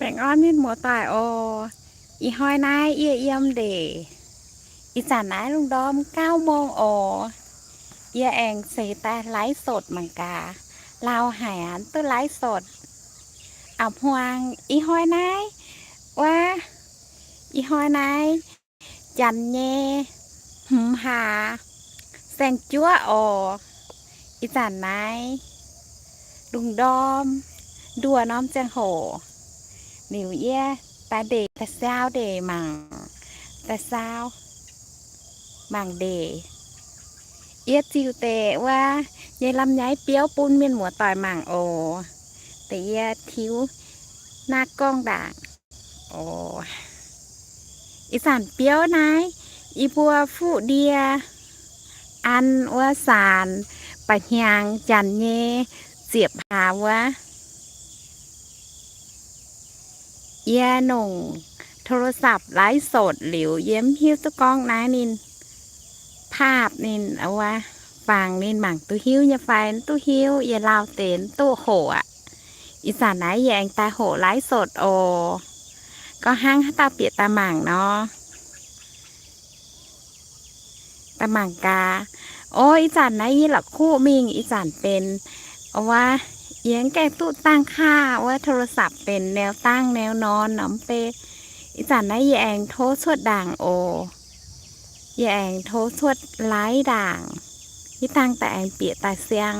Aengx orn mienh muoz-doic oc. Ih hnoi naaiv yie yiem ndeic. Ih zanc naaiv lungh ndorm gauh mongh oc. Yie aengx seix daaih ไลฟ์สด mangc gaax, lauh haic aqv duqv ไลฟ์สด. A'hmuangx ih hnoi naaiv, wuov, ih hnoi naaiv janx nyei hmz hlaax saeng-juoqv oc. Ih zanc naaiv lungh ndorm nduoh norm ziangh hoc, liuz yie daaih ndeic, daaih saau ndeic mangc, daaih saau mangc ndeic. Yie ziux deix wuov nyei ลำไย biouv bun mienh muoz-doic mangc oc. Deix yie tiuv หน้ากล้อง ndaangc oc. Ih zanc biouv naaiv, yie mbuo fuqv ndie an wuov saanx ba'hnyangx janx nyei ziepc hlaax wuov. Yie nongc โทรศัพท์ ไลฟ์สด liuz, yie mv hiuv duqv gorngv naaiv ninh ภาพ ninh wuov, fangx ninh mangc duqv hiuv nyei fai mv duqv hiuv, yie lauh deix mv duqv hoqc aqv. Ih zanc naaiv yie aengx daaih hoqc ไลฟ์สด oc. Gorngv hnangv haaix dauh bieqc daaih mangc nor, daaih mangc gaax. O, ih zanc naaiv yie la'kuqv mingh, ih zanc benx, wuov, yie mv gaengh duqv ตั้งค่า wuov โทรศัพท์ benx แนวตั้ง แนวนอน nor mv bei. Ih zanc naaiv yie aengx tov cuotv ndaangc oc. Yie aengx tov cuotv ไลฟ์ ndaangc. Ih dangh daaih aengx bieqc daaih siang.